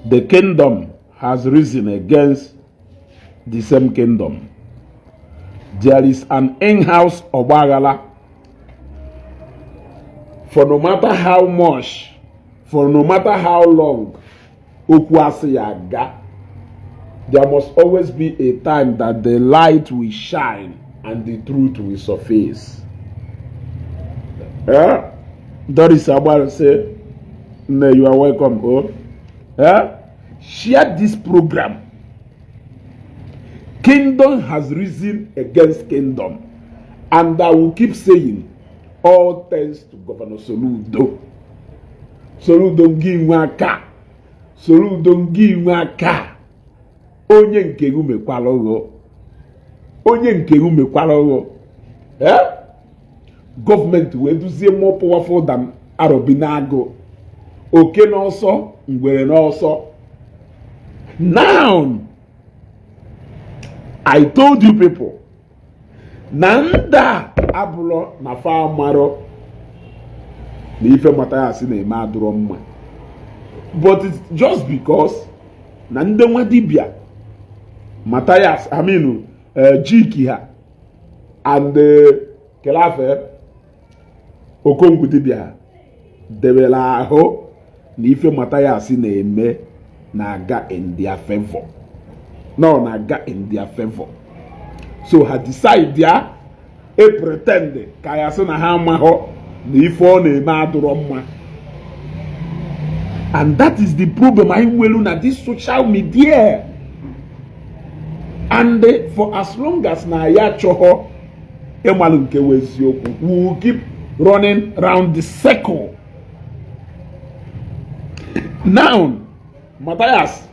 The kingdom has risen against the same kingdom. There is an in-house ọgbaghara. For no matter how much, for no matter how long, okwu asị ya aga, there must always be a time that the light will shine and the truth will surface. Eh? Doris Agbaru say, Nne, you are welcome. Oh. Eh? Share this program. Kingdom has risen against kingdom. And I will keep saying, all thanks to Governor Soludo. Soludo ngị nwe aka. Soludo ngị nwe aka. Onye nke gị mekwara ụghọ. Onye nke gị mekwara ụghọ. Eh? Gọọmenti wee duzie more powerful than Arobinagụ. Oke n'ọsọ, ngwere n'ọsọ. Now, I told you people, na ndị a abụrọ na fa amarọ na ife Mathias na-eme adụrọ mma. But it's just because na ndị nwa dibịa Mathias, I mean, Jiki ha and Kelafe Okongwu dibịa debere ahụ na ife Mathias na-eme na-aga in their favor. No, na-aga in their favor. So ha decide ya e pretend ka ya sị na ha amaghọ na ife ọ na-eme adụrọ mma. And that is the problem anyị nwelu na this social media. And for as long as na ya achọghọ ịmalụ nke wụ eziokwu, we will keep running round the circle. Now, Mathias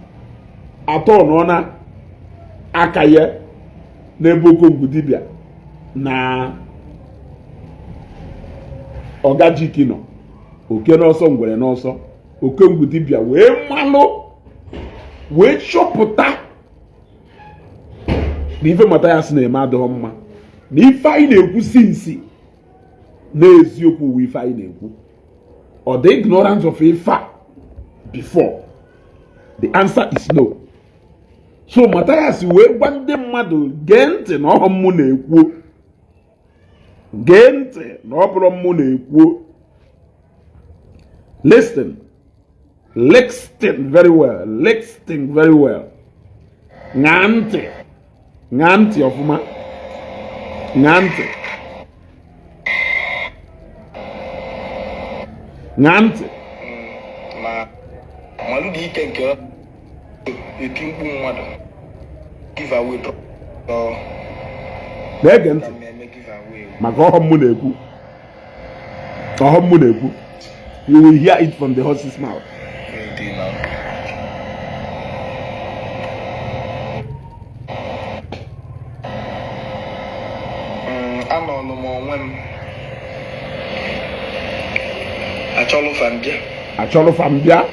atọ nọ na aka ya n'ebe Okongwu dibịa na Ọgajiki nọ, oke n'ọsọ ngwere n'ọsọ. Okongwu dibịa wee malụ wee chọpụta na ife Mathias na-eme adịghị mma, na ife anyị na-ekwu since n'eziokwu wụ ife anyị na-ekwu. Ọ dị ignorance of ife a before? The answer is no. So Mathias wee gwa ndị mmadụ, gee ntị na ọhọ mụ na-ekwu, gee ntị na ọ bụrụ mụ na-ekwu. Listen, listen very well, listen very well. Ṅaa ntị, ṅaa ntị ọfụma, ṅaa ntị, ṅaa ntị. Ma malụ dị ike nke eti mkpu mmadụ give away draw. Na-ege ntị. Mmemme give away. Maka ọhọ mụ na-ekwu, ọhọ mụ na-ekwu. You will hear it from the horse's mouth. Dị na anọlụ m onwe m achọlụ fa mbịa. Achọrọ fa mbịa,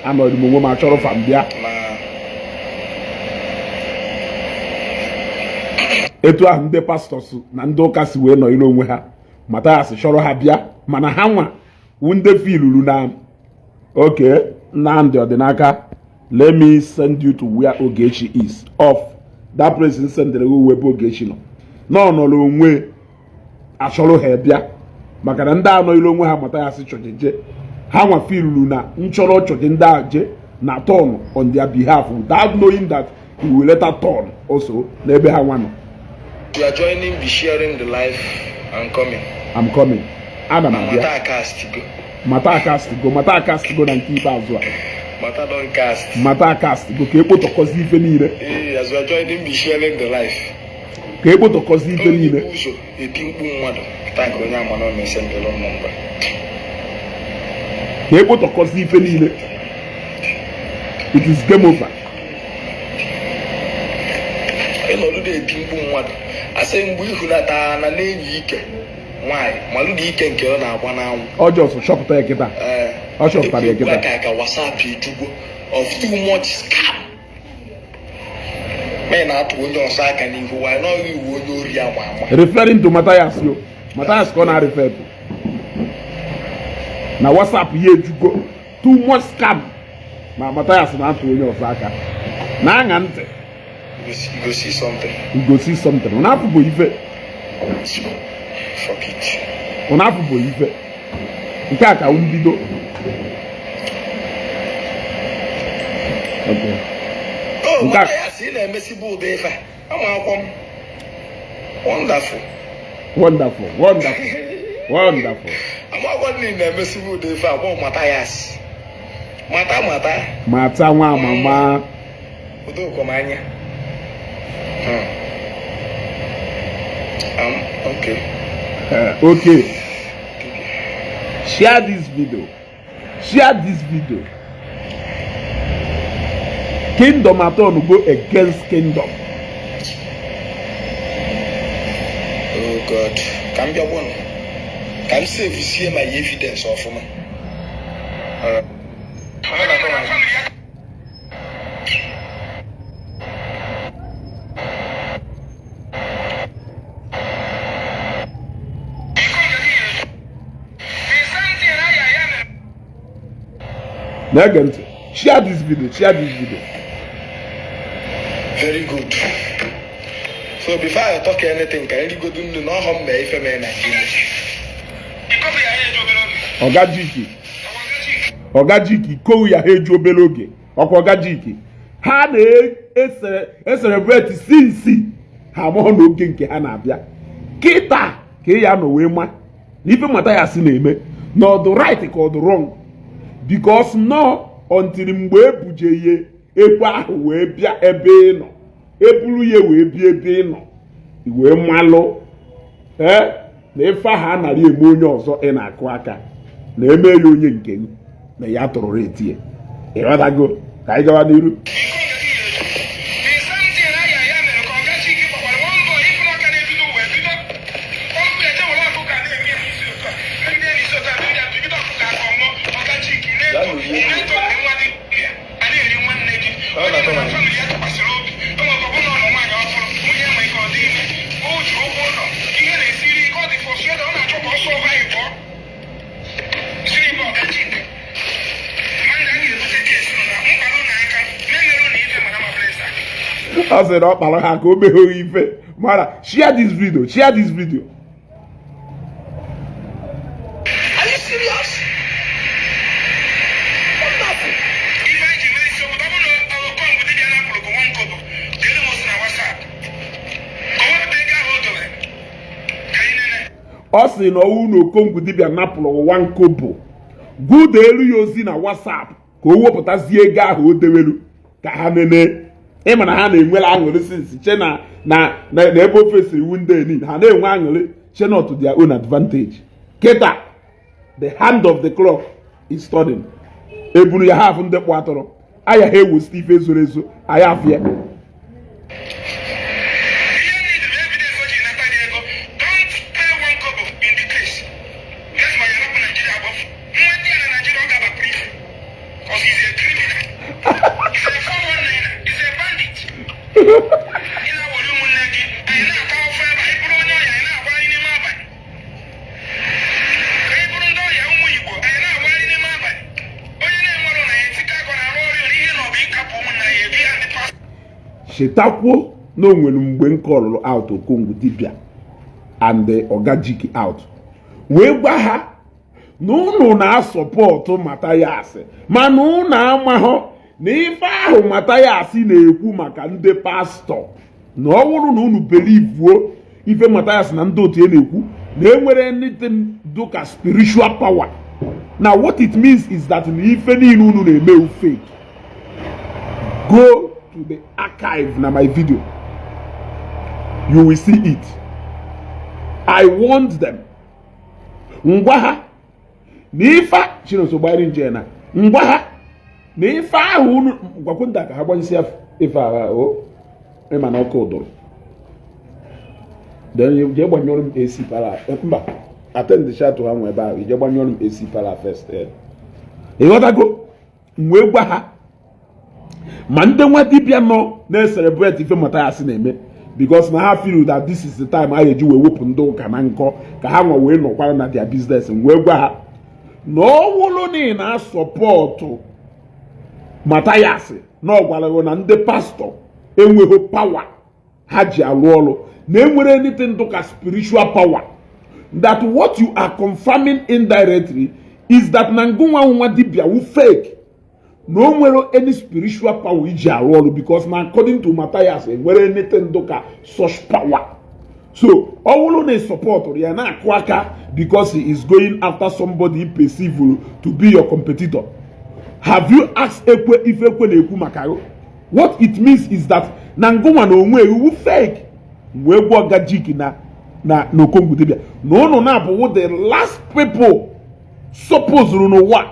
anọrọ m onwe m achọrọ fa mbịa. Ma etu ahụ ndị pastors na ndị ụka si wee nọnyere onwe ha, Mathias chọrọ ha bịa, mana ha nwa wụ ndị filulu na okay, Nnamdi Ọdịnaka, let me send you to where Ogechi is. Off that place sendere gị uwe ebe Ogechi nọ. Na ọ nọrọ onwe achọrọ ha bịa, maka na ndị anọghịrị onwe ha Mathias chọjeje ha nwa filulu na nchọrọ chọje ndị a je na turn on their behalf without knowing that he will later turn also n'ebe ha nwa nọ. You are joining, be sharing the live. I'm coming. I'm coming. Ana m abịa. Mata cast go. Mata cast go, mata cast go na nke ikpeazụ a. Mata don cast. Mata cast go ka ekpotọkọzi ife niile. Hey, as you are joining, be sharing the live. Ka ekpotọkọzi ife niile. Onye ụzọ eti mkpu mmadụ taa ka onye ama na ọ na-ese ndị wrong number. Ka ekpotọkọzi ife niile. It is game over. Ịnọdụ na-eti mkpu mmadụ asị mgbe ihulata na na-enyi ike nwaanyị malụ dị ike nke ọ na-agba n'anwụ. Ọ just chọpụta ya kịta. Ọ chọpụtara ya kịta. Aka ka WhatsApp ejugbo of too much scam. Men na-atụ onye ọzọ aka n'ihu nwaanyị n'ọghị iwu onye ori ama ama. Referring to Mathias yo. Mathias ka ọ na-refer to. Na WhatsApp ya ejugo too much scam. Ma Mathias na-atụ onye ọzọ aka na-aṅa ntị. You go see something. You go see something. Ọ na-afụ bụ ife. Fuck it. Ọ na-afụ bụ ife nke a ka mbido. Okay. Oh, Nke a- Mathias, ị na-emesibu ụdị ife a. Ama akwọ m. Wonderful. Wonderful, wonderful, wonderful. Ama akwọ m na ị na-emesibu ụdị ife a, gbọ Mathias. Mata mata. Mata nwa mama. Udo m anya. Okay. Okay, share this video, share this video. Kingdom atọ go against kingdom. Oh God. Ka m bịa gwọnụ. Ka m save sie my evidence ọfụma. Na-ege ntị. Share this video, share this video. Very good. So before I talk anything, ka nrigodu nnu na ọhọ m mee ife mee Nigeria. Oga Jiki, Oga Jiki kowu ya ha eju obere oge. Ọkwa Oga Jiki ha na-ecelebrate since ha amụọ n'oge nke ha na-abịa kịta ka ị ya nọ wee ma na ife Mathias na-eme na ọdụ right ka ọdụ wrong, because nọ until mgbe ebuje ihe ekwe ahụ wee bịa ebe ị nọ, eburu ya wee bịa ebe ị nọ, i wee malụ ee na ife ahụ anarị eme onye ọzọ ị na-akụ aka na-eme ya onye nke gị na ya tụrụ etie. Ịghọtago? Ka anyị gawa n'iru. Ọ sị na ọ kpara ha ka o meghe ife mara. Share this video, share this video. Are you serious? Wonderful. Ihe anyị ji mee isiokwu ọ bụrụ na Okongwu dibịa napụrụ bụ nwa dịrị m ozi na WhatsApp ka o wepụta ego ahụ o dowere ka anyị nene. Ọ sị na ọnwụ na Okongwu dibịa napụrụ ụwa nkobo guda elu ya ozi na WhatsApp ka o wepụtazie ego ahụ o dewelu ka ha nene. Ịma na ha na-enwere aṅụrị since che na na na na ebe ofe siri iwu ndị niile ha na-enwe aṅụrị che not to their own advantage. Kịta the hand of the clock is turning. Eburu ya ha afụ ndị kpụ atụrụ aya ha ewosite ife zoro ezo aya afụ ya. Ihe need bụ evidence o ji nata gị ego. Don't pay one kobo in the case. Yes, ma ya rapụ Nigeria agbafu nwa ndị a na Nigeria, ọ ga-aba prison 'cause he's a criminal. He's a 419. He's a bandit. Ị na-awere ụmụnne gị, anyị na-ata ofe ebe anyị bụrụ onye ọya, anyị na-agbagharị n'ime abalị ka anyị bụrụ ndị ọya. Ụmụ Igbo, anyị na-agbagharị n'ime abalị. Onye na-enwere na ya etika akọ na-arụ ọrụ n'ihe na ọ bụ ịkapụ ụmụnna ya ebi ya ndị pastọ. Chetakwo na o nwere mgbe nke ọlụlụ out Okongwu dibịa and the Oga Jiki out wee gwa ha na unu na-asọpọtụ Mathias, mana unu amahọ na ife ahụ Mathias na-ekwu maka ndị pastọ na ọ bụrụ na unu believuo ife Mathias na ndị otu ya na-ekwu na enwere anything dụka spiritual power na what it means is that na ife niile unu na-eme fake. Go to the archive na my video, you will see it. I warned them, ngwa ha na ife Chinonso gbara nje na ngwa ha na ife ahụ unu gwakwunta ka ha gbanyesi ife agha o ịma na ọkụ ụdụrụ. Then jee gbanyụrụ m AC para mba attend chat ha nwe ebe ahụ ije gbanyụrụ m AC para first. Ịghọtago? M wee gwa ha ma ndị nwa dibịa nọ na-ecelebrate ife Mathias na-eme because na ha feel that this is the time a ga-eji wee wepụ ndị ụka na nkọ ka ha nwa wee nọkwara na their business. M wee gwa ha na ọ wụrụ na ị na-asọpọtụ Mathias na ọ gwara gị na ndị pastọ enweghị power ha ji alụ ọrụ, na enwere anything dịka spiritual power, that what you are confirming indirectly is that na ngụnwa nwa dibia wu fake, na o nwere any spiritual power iji arụ ọrụ, because na according to Mathias, enwere anything dịka such power. So ọ bụrụ na ị supportụrụ ya na-akụ aka because he is going after somebody he perceived to be your competitor, have you asked ekwe ife ekwe na-ekwu maka gị? What it means is that na ngụnwa na onwe iwu fake. Wee gwa Oga Jik na Okongwu dibia na ụnụ na-abụwo the last people supposed n'ụwa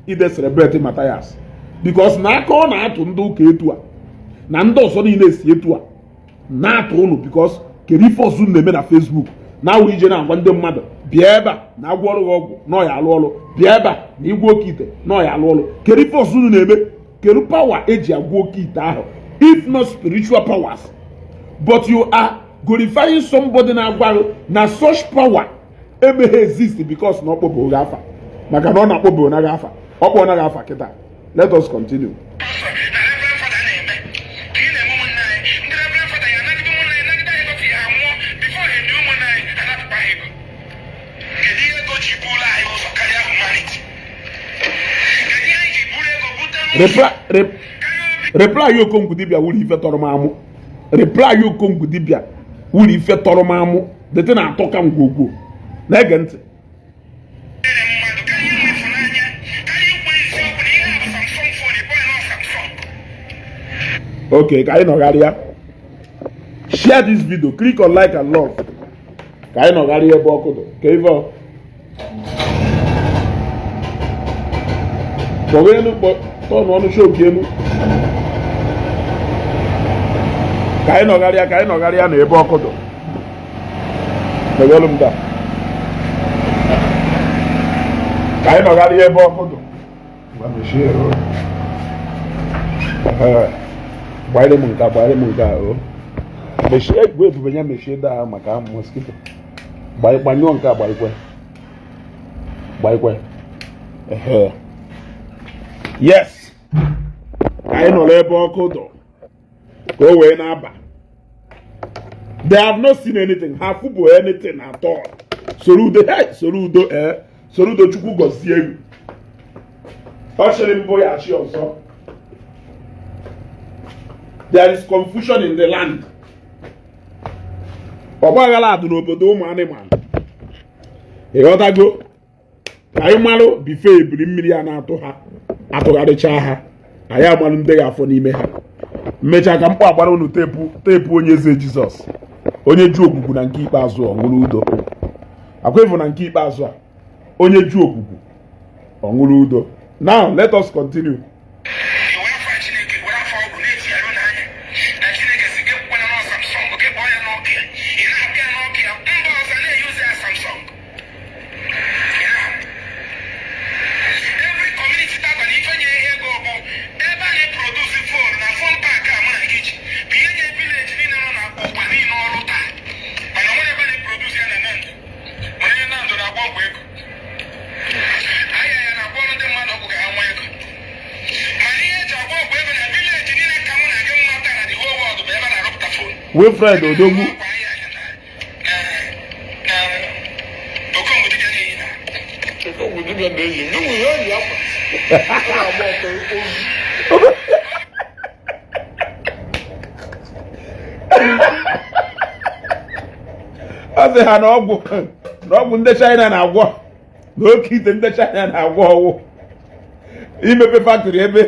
ide celebrate Mathias, because na aka ọ na-atụ ndị ụka etu a na ndị ọzọ niile si etu a na-atụ ụnụ, because kedu ife ọzọ unu na-eme na Facebook na awụ ije na-agwa ndị mmadụ, bịa ebe a na agwọ ọrụ gị ọgwụ na ọya alụ ọrụ, bịa ebe a na igwe oke ite na ọya alụ ọrụ? Kedu ife ọzọ unu na-eme? Kedu power eji agwọ oke ite ahụ if not spiritual powers? But you are glorifying somebody na-agwa gị na such power emeghị exist, because na ọ kpọbụ gị afa, maka na ọ na-akpọbụ naghị afa, ọ kpọọ naghị afa kịta. Let us continue. Pastor na reverend father na-eme ka ị na-eme ụmụnne anyị. Ndị reverend father ya anagide ụmụnne anyị, nagide anyị gọfe ha nwụọ before ha enye ụmụnne anyị, anapụkwa ha ego. Kedu ihe ego ji buru anyị ụzọ karịa humanity? Kedu ihe anyị ji buru ego bute n'ụzọ Reply karịa obi? Reply Okongwu dibia wuru ife tọrọ m amụ. Reply Okongwu dibia wuru ife tọrọ m amụ dete na-atọ ka ngwogwo na-ege ntị. Nyere mmadụ karịa inwe ịfụnanya, karịa ikwu eziokwu na ihe a bụ Samsung phone, ịkpọ ya na Samsung. Okay, ka anyị nọgharịa. Share this video, click on like and love, ka anyị nọgharịa ebe ọkụ dị ka ife ọ kpọga elu, tọnụ ọnụ choki elu, ka anyị nọgharịa, ka anyị nọgharịa na ebe ọkụ dị. Meghelụ m taa, ka anyị nọgharịa ebe ọkụ dị. Gbanyere m nke a, gbanyere m nke a. O mechie egwu ebube ya, mechie daa maka mosquito. Gbanyụọ nke a, gbanyekwe, gbanyekwe. Ehe, yes, ka anyị nọrọ ebe ọkụ dọ ka o wee na-aba. They have not seen anything, ha afụbụ anything at all. Soro udo, hey, soro udo, ee, soro udo. Chukwu gọzie egwu ọ chịrị mbụ ya achị ọzọ. There is confusion in the land. Ọgbaghara adụ n'obodo ụmụ anụmanụ, ịghọtago? Ka anyị malụ bife ebili mmiri a na-atụ ha atụgharịcha ha, anyị amalụ ndị ga-afọ n'ime ha. Mmechaa ka mkpọ agbara unu teepu teepu onye eze Jizọs, onye ju ogwugwu na nke ikpeazụ ọ ṅụrụ udo. Akwa ịfụ na nke ikpeazụ a, onye ju ogwugwu ọ ṅụrụ udo. Now let us continue. Were afọ Chineke, were afọ ọgwụ na-etigharị n'anya na Chineke si gị kwukwana na Samsung, gị kpọọ ya Nokia. Ị na-apịa Nokia, mba ọzọ na-eyuzi ya Samsung. Every community tata na ife nye ego bụ ebe a na-eproduce phone na phone park a mụ na gị ji bụ ihe nye village niile nọ na ụwa niile ọrụ taa, mana nwere ebe a na-eproduce ya na Nando. Mana onye Nando na-agba ọgwụ ego ahịa ya, na-agba ọrụ ndị mmadụ ọgwụ ka ha nwee ego, mana ihe eji agba ọgwụ ego na village niile ka mụ na gị mma taa na the whole world bụ ebe a na-arụpụta phone. Wilfred Odogwu. Ọkwa ahịa ya na Okongwu dibịa na-eyi na Okongwu dibịa na-eyi ndị nwunye o yi akwa ọ na-agba ọtọ ozu. Ọ sị ha na ọgwụ ndị China na-agwọ na oke ite ndị China na-agwọ ọwụ imepe factory ebe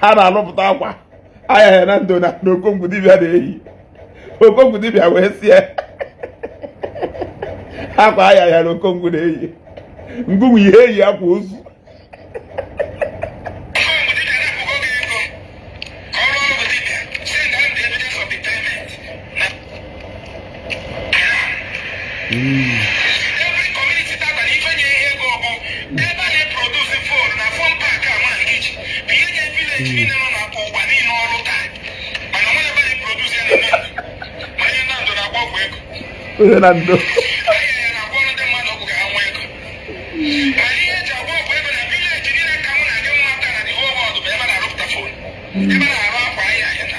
ha na-alụpụta akwa ahịa ya na ndo na Okongwu dibịa na-eyi. Okongwu dibịa wee sie akwa ahịa ya na Okongwu na-eyi ngụnwụ ihe eyi akwa ozu. Okongwu dibịa na-apụgo gị ego ka ọ rụọ ọrụ dibịa. Send them the evidence of the payment na every community tata na ife nye ego bụ ebe a na-eproduce phone na phone park a mụ na gị ji bụ ihe nye village niile nọ na ụwa niile ọrụ taa, mana nwere ebe a na-eproduce ya na Nando. Mana onye Nando na-agba ọgwụ ego onye na ndo ahịa ya, na-agba ọrụ ndị mmadụ ọgwụ ka ha nwee ego, mana ihe eji agba ọgwụ ego na village niile ka mụ na gị mma taa na the whole world bụ ebe a na-arụpụta phone. Ebe a na-arụ akwa ahịa ahịa na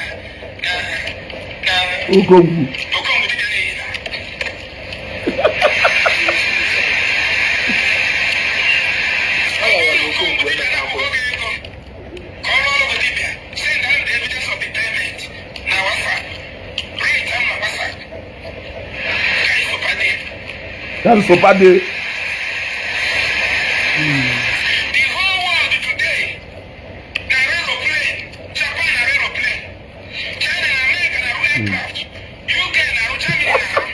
Okongwu. Okongwu dibịa n'ihi na Ọ gwara na Okongwu emeka akwụkwọ. oge ego ka ọ rụọ ọrụ dibịa. Send them the evidence of the payment na WhatsApp. Write am na WhatsApp. Ka anyị sọpade. Ka nsọpade. The whole world today na-arụ aeroplane. Japan na-arụ aeroplane. China na America na-arụ aircraft. UK na-arụ, Germany na-arụ.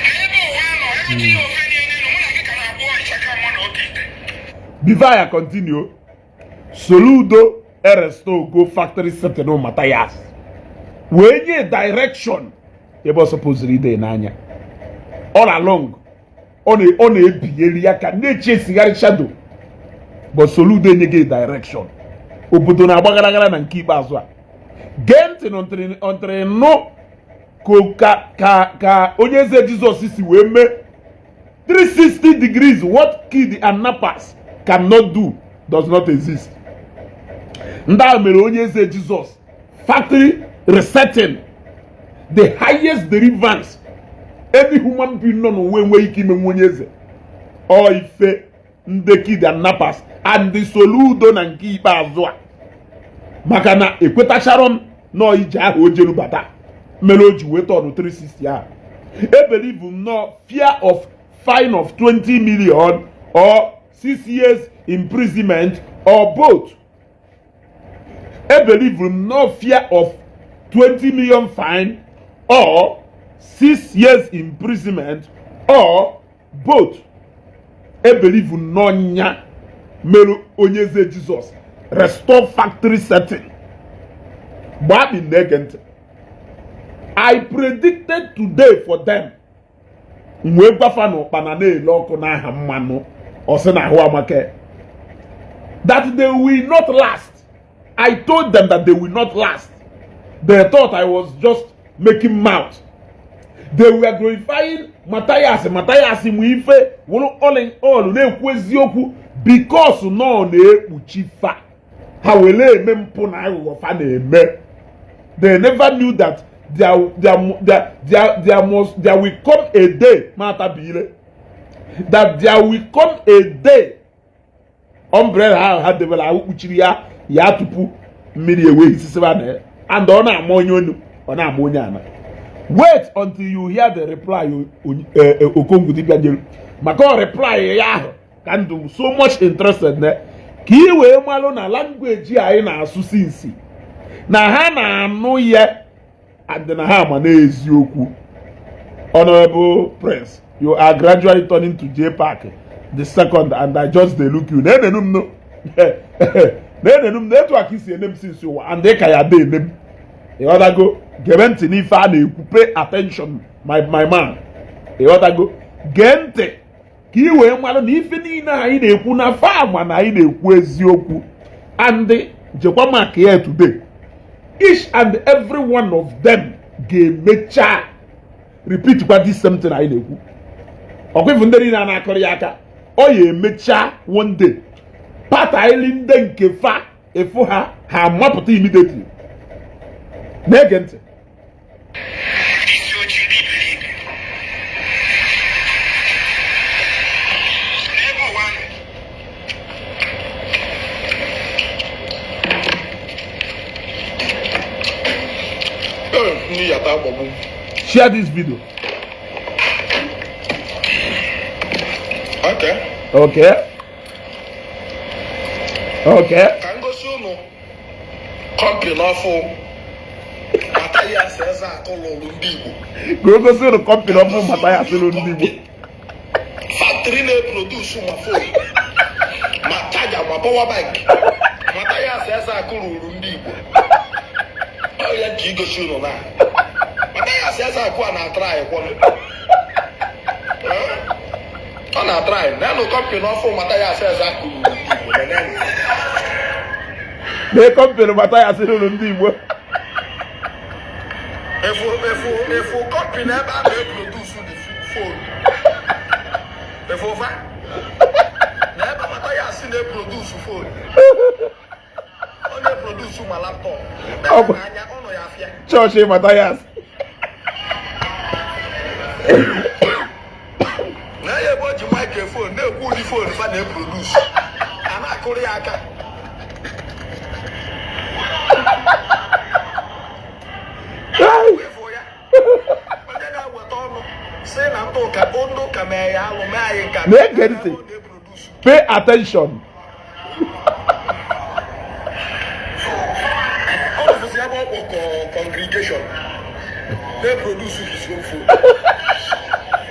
Na ebe ụwa nọ, ebe tinye ofe n'elu, mụ na gị ka na-agbụ ịchaka mụ na oke ite. Before I continue, Soludo restore go factory setting Matthias wee nye direction ebe ọ supposed ide n'anya. All along ọ na-ebinyeri ya ka na-echesigharị shadow, but Soludo enyeghị direction. Obodo na-agba gara na nke ikpeazụ a. Gee ntị ntịrị nụ ka onye eze Jizọs si wee mee 360 degrees. What kidnappers cannot do does not exist. Ndị a mere onye eze Jizọs factory resetting, the highest deliverance any human being nọ n'ụwa enweghị ike imenwu onye eze. Ọ ife ndị kidnappers and the Soludo na nke ikpeazụ a, maka na ekwetachara m nọọ ije ahụ o jeru bata mere o ji wee tọnụ 360 ahụ. E believe m nọ fear of fine of 20 million or 6 years imprisonment or both. E believe m no fear of 20 million fine or 6 years imprisonment or both. E believe n'ọnya mere onye eze Jizọs restore factory setting. Gbaa na-ege ntị. I predicted today for them. M wee gwafa na ụkpana na-ele ọkụ n'aha mmanụ ọ sị na ahụ amaka, that they will not last. I told them that they will not last. They thought I was just making mouth. They were glorifying Matthias. Matthias mụ ife wụrụ all in all na-ekwu eziokwu because nọ na-ekpuchi fa ha were eme mpụ na aghụghọ fa na-eme. They never knew that there will come a day matabile, that there will come a day umbrella ahụ ha debere ahụ kpuchiri ya ya tupu mmiri ewe isisiba na ya, and ọ na-ama onye onu, ọ na-ama onye ana. Wait until you hear the reply Okongwu dibịa nyere, maka ọ reply ya ahụ ka ndụ so much interested na ka ị wee malụ na language anyị na-asụ sinsi na ha na-anụ ya and na ha ama n'eziokwu. Honorable Prince, you are gradually turning to J Park the second, and I just dey look you. Na-enenu m no, na-enenu m na etu a ka isi ene m sinsi ụwa and ị ka ya dị ene m. Ịghọtago? Gebe ntị n'ife a na-ekwu. Pay attention, my man. Ịghọtago? Gee ntị ka ị wee mara na ife niile anyị na-ekwu na fama na anyị na-ekwu eziokwu. And jekwa maka ya today, each and every one of them ga-emecha repeat kwa this same thing anyị na-ekwu. Ọkwa ifu ndị niile a na-akọrọ ya aka, ọ ya emecha one day pataili ndị nke fa efu ha ha amapụta immediately. Na-ege ntị. Isi ojii ndị iberibe n'ebe ụwa nọ. Ee, ndị yata agbagbu. Share this video. Okay. Okay. Ka m gosi unu company ọfụ Mathias Ezeaku lụrụ ndị Igbo. Ka o gosi unu company ọfụ Mathias lụrụ ndị Igbo. Factory na-eproduce ma phone ma charger ma power bank Mathias Ezeaku rụrụ ndị Igbo. Ọ ya ji igosi unu na Mathias Ezeaku a na-atry kwọnụ. Ọ na-atry nenụ company ọfụ Mathias Ezeaku rụrụ ndị Igbo nenenụ. Lee company Mathias lụrụ ndị Igbo. Efu company ebe a na-eproduce the phone, efu fa na ebe Mathias na-eproduce phone, ọ na-eproduce. Na-eproduce ma laptop. Ọ bụ- Anya ụnụ ya afịa. Chọọchị Mathias. Na ya ebe o ji microphone na-ekwu ụdị phone fa na-eproduce, a na-akụrụ ya aka. Efu ya. Onye na-eweta ọnụ si na ndị ụka mee ya alụ, mee anyị nka. Na-ege ntị. Pay attention. Ọ rụfụzi ebe ọ kpọkọ congregation na-eproduce his own phone.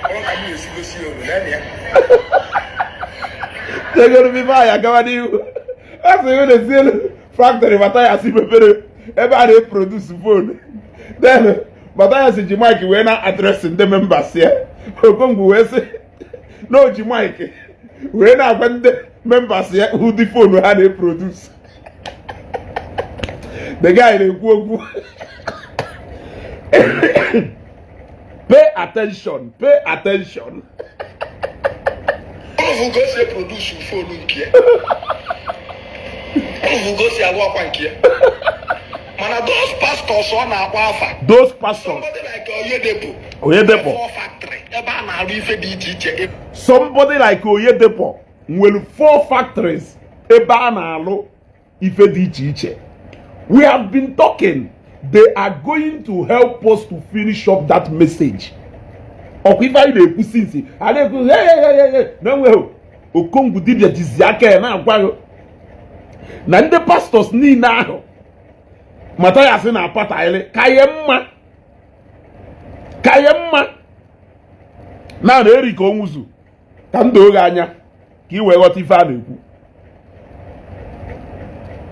Ọ ka m na-esi gosi ya olu na ya. Tegoro bifo anyị agawa n'ihu, a sị hụ na-esi elu factory Mathias mepere ebe a na-eproduce phone. Then Mathias ji mic wee na address ndị members ya. Okongwu wee sị na o ji mic wee na-agwa ndị members ya ụdị phone ha na-eproduce. The guy na-ekwu okwu. Pay attention, pay attention. Ụnụ fụ ka o si eproduce phone nke ya, ụnụ fụ ka o si alụ akwa nke ya, mana those pastors ọ na-akpọ afa, those pastors, somebody like Oyedepo, Oyedepo. Four factory ebe a na-arụ ife dị iche iche. Somebody like Oyedepo nwere four factories ebe a na-alụ ife dị iche iche. We have been talking, they are going to help us to finish up that message. Ọkwa ife anyị na-ekwu since, a na-ekwu hey, hey, hey, hey, na enweghị. Okongwu dibịa jizi aka ya na-agwa gị na ndị pastors niile ahụ Mathias na-apataịlị ka ihe mma, ka ihe mma na na-eri ka onwuzu ka m doo gị anya ka ị wee ghọta ife a na-ekwu.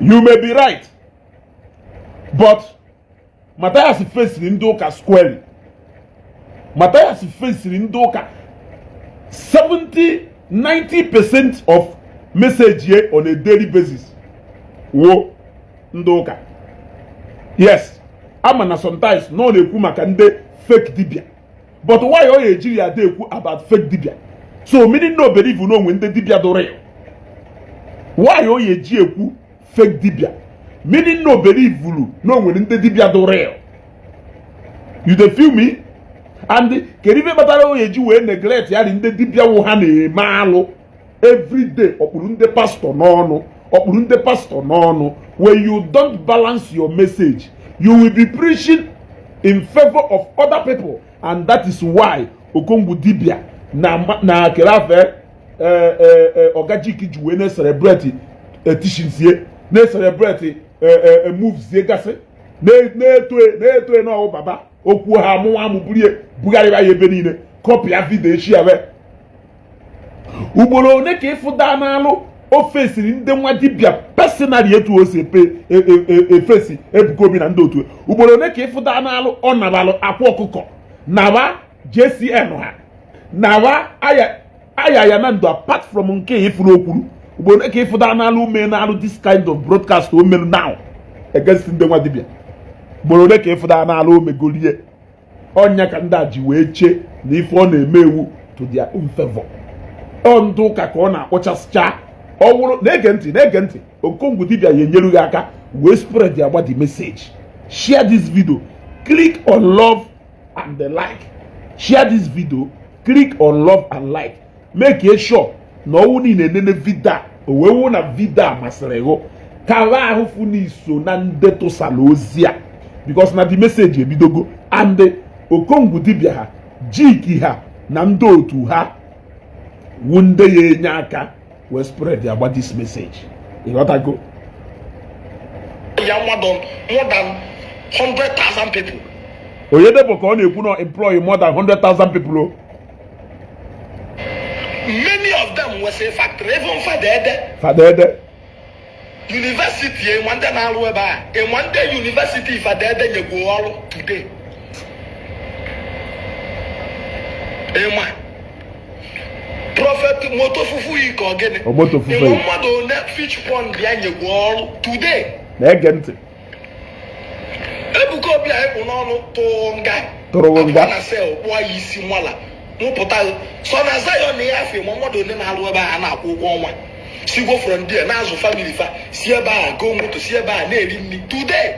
You may be right, but Mathias fesiri ndị ụka squarely. Mathias fesiri ndị ụka 70 90% of message ye on a daily basis wo ndị ụka. Yes, ama na sometimes na ọ na-ekwu maka ndị fake dibia, but why ọ ya ejiri ya ekwu about fake dibia? So meaning no believe na onwe ndị dibia dụrụ ya. Why ọ ya eji ekwu fake dibia? Meaning no believe na onwere ndị dibia dụrụ ya. You dey feel me? And kedu ife kpatara o eji wee neglect ya dị ndị dibịa wụ ha na-eme alụ everyday, ọkpụrụ ndị pastọ n'ọnụ, ọkpụrụ ndị pastọ n'ọnụ? When you don't balance your message, you will be preaching in favor of other people, and that is why Okongwu dibịa na kerafe Ogajik ji wee na-celebrate teachings ye, na-celebrate moves ye gasị, na-eto na-eto n'ọwụ baba okwu ha amụwa amụ burie bugharịba ya ebe niile, copy video echi ya wee ugboro one ka ịfụda n'alụ. O fesiri ndị nwa dibịa personally etu o si epe efesi Ebuka Obi na ndị otu. Ugboro one ka ịfụda n'alụ ọ nabalụ akwa ọkụkọ nawa JCN ha nawa aya aya ya na ndụ, apart from nke ịfụrụ okwuru. Ugboro one ka ịfụda n'alụ ume n'alụ this kind of broadcast o melu now against ndị nwa dibịa? Ugboro one ka ịfụda n'alụ omegolie ọnya ka ndị a ji wee chee na ife ọ na-eme ewu to their own favor? Ọ ndị ụka ka ọ na-akpọchasịcha. Ọ wụrụ na-ege ntị, na-ege ntị, Okongwu dibịa ya enyere gị aka wee spread agba the message. Share this video, click on love and the like. Share this video, click on love and like. Make sure na ọwụ niile enene video a, o wee wụ na video a masịrị gị, kawa ahụ fụ n'iso na ndị tụsara ozi a, because na the message ebidogo and Okongwu dibịa ha jiki ha na ndị otu ha wu ndị ya enye aka wee spread agba this message. Ịghọtago? Ya more than 100,000 people. Oyedepo ka ọ na-ekwu na employ more than 100,000 people o. Many of them nwesịrị factory, even Fada Ede. Fada Ede. University, ịma ndị na-arụ ebe a, ịma ndị university Fada Ede nyegwu ọrụ today, ịma Prophet Moto Fufu yi ka ọ gịnị? Omoto Fufu ịma yi. Mmadụ one fish pond ya nyegwu ọrụ today? Na-ege ntị. Ebuka Obi anyị kpụ n'ọnụ tụrụ nga. Tụrụ nga. Apụọ na cell, kpụọ ya isi nwala nwụpụta so na Zion ya afọ. Ịma mmadụ one na-arụ ebe a na-akwụ ụgwọ ọnwa? Sigwo from there na-azụ family fa, si ebe a go moto, si ebe a na-eri nri today.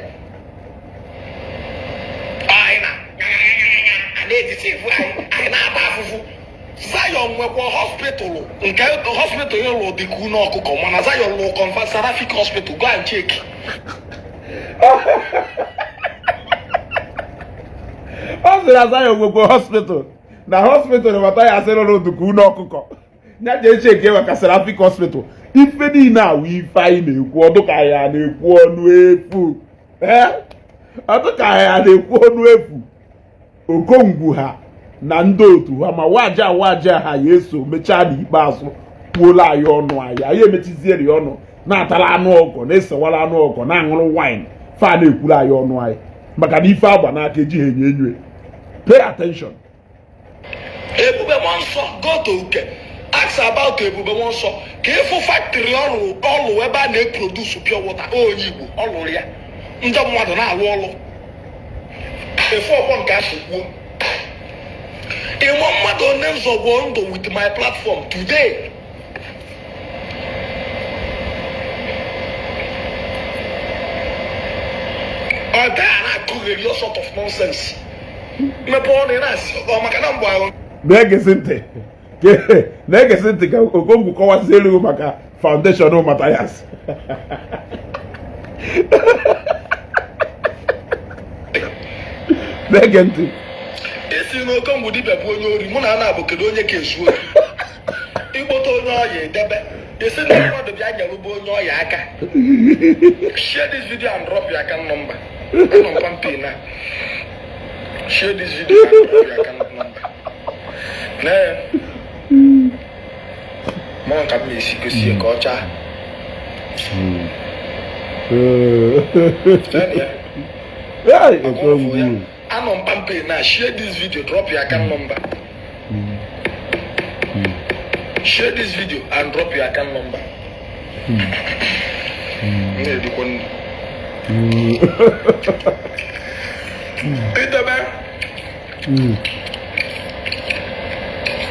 Anyị na na-etiti ifu anyị na-ata afụfụ. Zion nwekwa hospital nke hospital ya lụ dịka ụlọ ọkụkọ, mana Zion lụ Comfort Seraphic Hospital. Go and check. Ọ sịrị na Zion nwekwa hospital, na hospital Mathias rụrụ dịka ụlọ ọkụkọ, ya jee cheke maka Seraphic Hospital. Ife niile awụ ife anyị na-ekwu, ọdụ ka anyị a na-ekwu ọnụ efu, ọdụ ka anyị a na-ekwu ọnụ efu. Okongwu ha na ndị otu ha ma waja waja ha ya eso mechaa n'ikpeazụ kwuola anyị ọnụ, anyị emechizieri ọnụ, na-atara anụ ọkọ, na-esewara anụ ọkọ, na-aṅụrụ wine, fa na-ekwuru anyị ọnụ anyị, maka na ife agba n'aka ejighị enyo enyo. Pay attention. Ebube Mmụọ Nsọ, go to Uke, ask about Ebube Mmụọ Nsọ, ka ịfụ factory ọrụ ọlụ ebe a na-eproduce pure water. Onye Igbo ọ lụrụ ya, ndị mmadụ na-alụ ọlụ efu ọgbọ nke asị kwuo. Ịmụ mmadụ onye nzọgbo ndụ with my platform today. Ọ gaa na-akụgheri all sort of nonsense, mmepe ọnụ ị na-asị ọ maka na mgbe ahụ. Na-egesi ntị, na-egesi ntị ka Okongwu kọwazie elu maka foundation Mathias. Na-ege ntị. Esi na Okongwu dibịa bụ onye ori, mụ na ana bụ kedu onye ka ezu ori? Ikpọta onye ọya edebe, esi na mmadụ bịa nyerụba onye ọya aka. Share this video and drop your account number. Anọ m pampe na. Share this video and drop your account number. Nee mụ ka m na-esi gosi ya ka ọ chaa. Hey, Okongwu. Anọ m pampe na. Share this video, drop your account number. Share this video and drop your account number. Na-erikwa nri. Idebe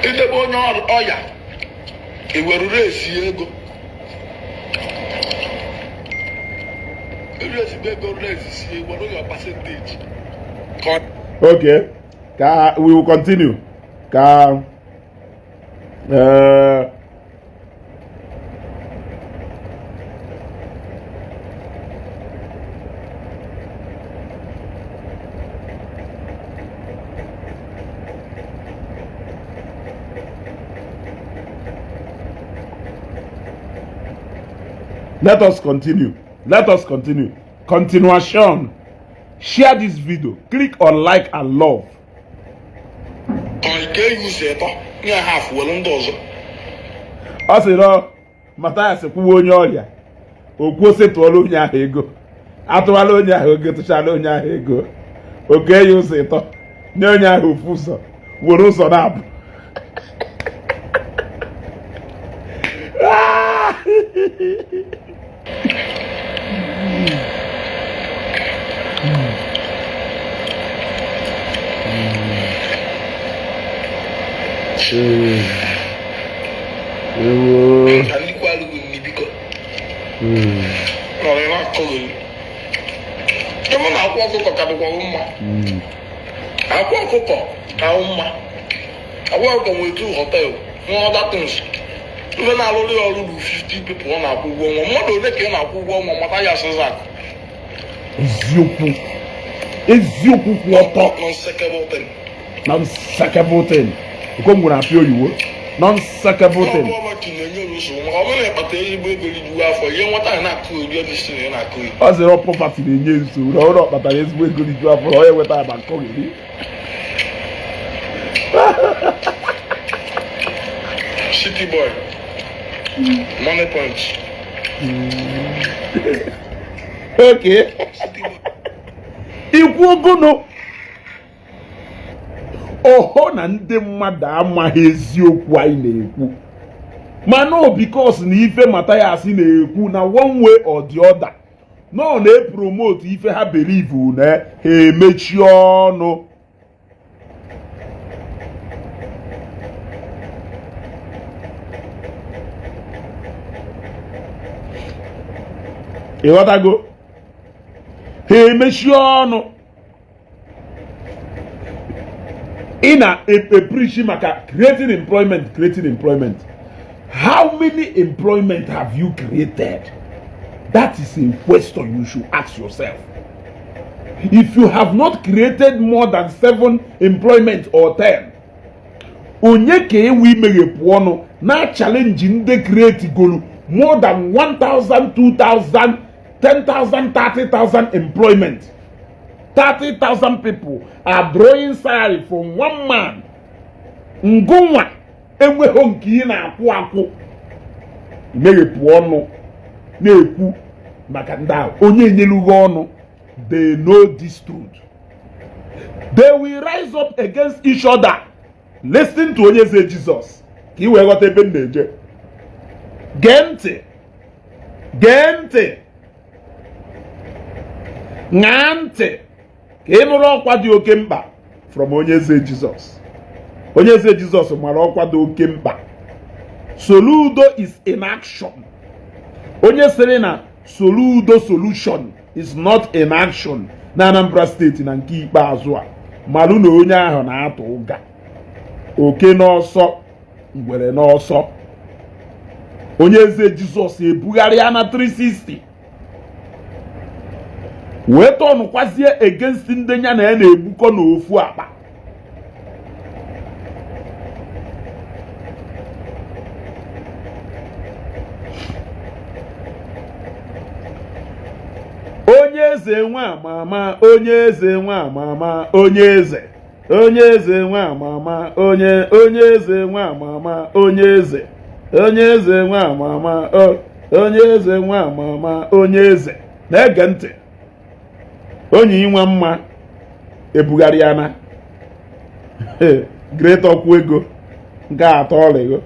idebe onye ọya, iweruru esi ego, eru ezigbo ego rezi sie, were your percentage ka. Okay, ka we will continue. Ka let us continue. Let us continue. Continuation. Share this video. Click on like and love. Ka ike yuzu ịtọ nye half, were ndị ọzọ. Ọ sị na Mathias kwuwe onye ọrịa, o kwuo sị tụọla onye ahụ ego, atụwala onye ahụ ego, tụchala onye ahụ ego, oke ya ụzọ ịtọ, nye onye ahụ ofu ụzọ, were ụzọ na-abụ. Ewo. Ka ndị kwa alụghị nri, biko, nọrọ na-akọghị ebe na akwa ọkụkọ ka dịkwa mma. Akwa ọkụkọ ka mma. Akwa ọkụkọ nwere two hotel, nwee other things. Ife na-alụrụ ya ọrụ bụ 50 people ọ na-akwụ ụgwọ ọnwa. Mmadụ ole ka ị na-akwụ ụgwọ ọnwa, mata ya asịza akụ? Eziokwu, eziokwu kwụ ọtọ. Nonsensical thing. Nonsensical thing. Okongwu na-apịa oyiwo nonsensical thing. Poverty na-enye nsogbu, maka ọ bụrụ na ịkpata ezigbo ego rijuo afọ, ihe nwata a na-akụ eri ebe na ị na-akụ eri. Ọ sịrị poverty na-enye nsogbu, na ọrụ ọ kpatara ezigbo ego rijuo afọ, na onye nweta ya ma nkọgheri. City boy, money point. Okay, ikwu ogono oho na ndị mmadụ amaghị eziokwu anyị na-ekwu, mana o because na ife Mathias na-ekwu na one way or the other nọ na-epromote ife ha believe na ha emechi ọnụ. Ịghọtago? Ha emechie ọnụ. Ị na-epreach maka creating employment, creating employment. How many employment have you created? That is a question you should ask yourself. If you have not created more than 7 employment or 10, onye ka ewu imeghepụ ọnụ na challenge ndị create golu more than 1,000, 2,000, 10,000, 30,000 employment? 30,000 people are drawing salary from one man. Ngụnwa enweghị nke ị na-akwụ akwụ, imeghepụ ọnụ na-ekwu maka ndị ahụ. Onye enyelughị ọnụ. They know this truth. They will rise up against each other. Listen to Onye Eze Jesus ka ị wee ghọta ebe m na-eje. Gee ntị, gee ntị, ṅaa ntị ka ị nụrụ ọkwa dị oke mkpa from Onye Eze Jesus. Onye Eze Jesus mara ọkwa dị oke mkpa. Soludo is in action. Onye sịrị na Soludo solution is not in action na Anambra steeti na nke ikpeazụ a, malụ na onye ahụ na-atụ ụga. Oke n'ọsọ, ngwere n'ọsọ. Onye Eze Jizọs ebugharịa na 360 wee tọnụkwazie against ndị ya na ya na-egbukọ n'ofu akpa. Onye eze nwa amama, onye eze nwa amama, onye eze, onye eze nwa amama, onye onye eze nwa amama, onye eze, onye eze nwa amama, onye eze nwa amama, onye eze. Na-ege ntị. Onye inwe mma ebugharịana great ọkwụ ego nke atọ ọlịgo.